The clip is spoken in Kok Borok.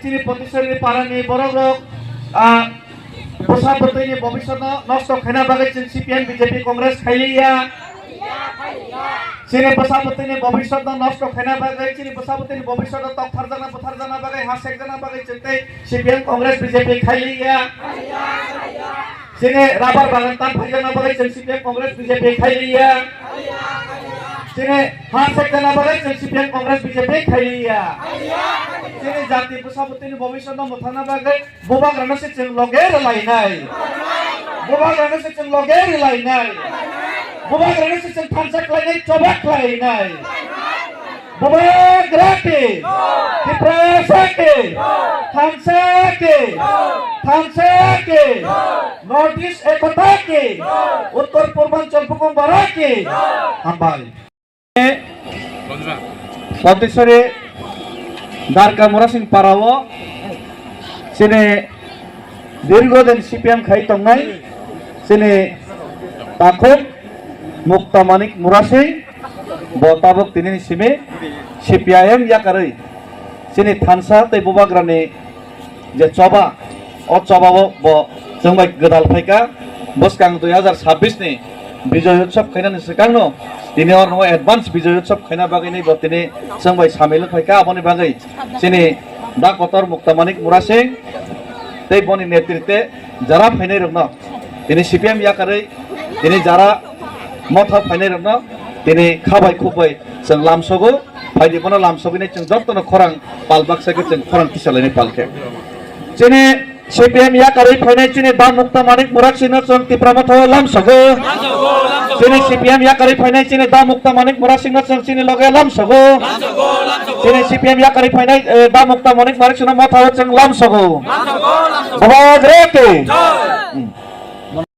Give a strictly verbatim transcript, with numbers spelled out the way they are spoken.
Chini Potisori parani borok rok, ah, bwsa bwtwi ni bobiswt no nosto khaina bagwi chwng C P M B J P Congress khailiya. Chini bwsa bwtwi ni bobiswt no nosto khaina bagwi, chini bwsa bwtwi ni bobiswt no tokpharjakna butharjakna bagwi, ha sekjakna bagwi chwng tei C P M Congress B J P khailiya. Chini rabar bagan tan phaijakna bagwi chwng C P M Congress B J P khailiya. Chini ha sekjakna bagwi chwng C P M Congress B J P khailiya. Chini jati bwsa bwtwi ni bobiswt no mwthangna bagwi bubagrano se chwng loge rwlainai. Bubagrano se chwng loge rwlainai. Bubagrano se chwng thansa khlainai, choba khlainai. Bubagra ki, Tiprasa ki, thansa ki, thansa ki, North East Ekota ki, Uttor Purbanchal Bukhung Bara ki. Hambai. Potisori Darka Murasing parao chini dirgo din C P M khai tongnai chini takhuk Mukta Manik Murasing bo tabuk tini ni simi C P I M yakarwi chini thansa tei bubagrani je choba, o choba o bo chwng bai gwdal phaikha. Bwskang dui hazar sabbish ni Bijoy Utsav khainani swkangno tini orno advance Bijoy Utsav khaina bagwi ni bo tini chwng bai samil wng phaikha. Aboni bagwi chini da kotor Mukta Manik Murasing tei boni netritwe jara phainai rokno tini C P M yakarwi tini jara motha phainai rokno tini khabai khukbai chwng lamsogo. Phaidi bono lamsogwi nai chwng jotono khorang pal baksa khe chwng khorang tisalainai pal khe. Chini C P M yakarwi phainai chini da Mukta Manik Murasingno chwng Tipra Motha o lamsogo. Chini C P M yakarwi phainai chini da Mukta Manik Murasingno chwng chini loge lamsogo. Chini C P M yakarwi phainai, eh, da Mukta Manik Murasingno Motha o chwng lamsogo. Bubagra ki. Hmm.